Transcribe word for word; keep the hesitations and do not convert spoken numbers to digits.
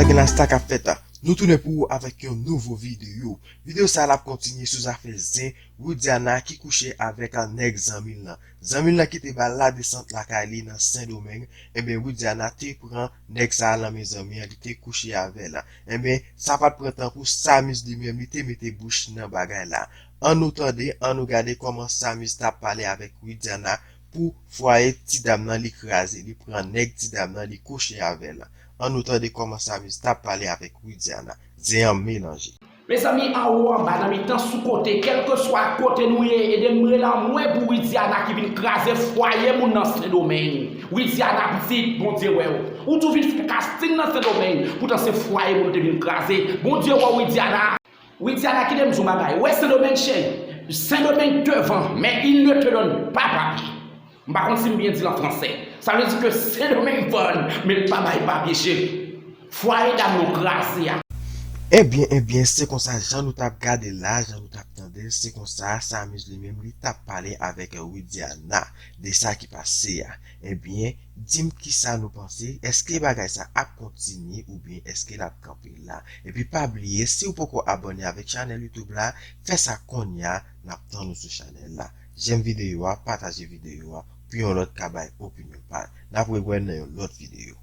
Gen la sa k ap fèt, nou tounen pou ou avèk yon nouvo videyo. Videyo sa a l ap kontinye sou zafè zen Widiana ki kouche avèk nèg zanmi l lan. Zanmi l lan ki te ba l ladesant lakay li nan Sendomeng, enben Widiana te pran nèg sa a nan men zanmi an, li te kouche avè l. Enben, sa pa t pran tankou Samiz li menm, li te mete bouch nan bagay la. An nou tande, an nou gade kòman Samiz t ap pale avèk Widiana pou fwaye ti dam nan li kraze, li pran nèg ti dam nan, li kouche avè l. An nou tande kòman Samiz t ap pale avèk Widiana. Zen an melanje. Mezanmi, anwo, anba, nan mitan, sou kote, kèlkeswa kote nou ye, ede m rele anmwe pou Widiana ki vin kraze fwaye moun nan Sendomeng. Widiana pitit, Bondye wè w. Ou tou vin fè kasting nan Sendomeng, poutan se fwaye moun te vin kraze. Bondye wè w, Widiana. Widiana, kite m di w bagay. Wè Sendomeng, cheri. Sendomeng devan, men il ne te donne pas papier. M pa konn si m byen di l an fransè. Sa vle di ke Sendomeng vann, men l pa bay papye, cheri. Fwaye dam nou kraze a. Ebyen, ebyen, se konsa, jan nou t ap gade l la, jan nou t ap tande l, se konsa Samiz li menm li t ap pale avèk Widiana de sa ki pase a. Ebyen, di m kisa nou panse, èske bagay sa ap kontinye oubyen èske l ap kanpe la? Epi pa bliye, si w poko abòne avèk chanèl YouTube la, fè sa kounye a, n ap tann ou sou chanèl la. Jèm videyo a, pataje videyo a, pou yon lòt ka bay opinyon pa l. N ap rewè nan yon lòt videyo.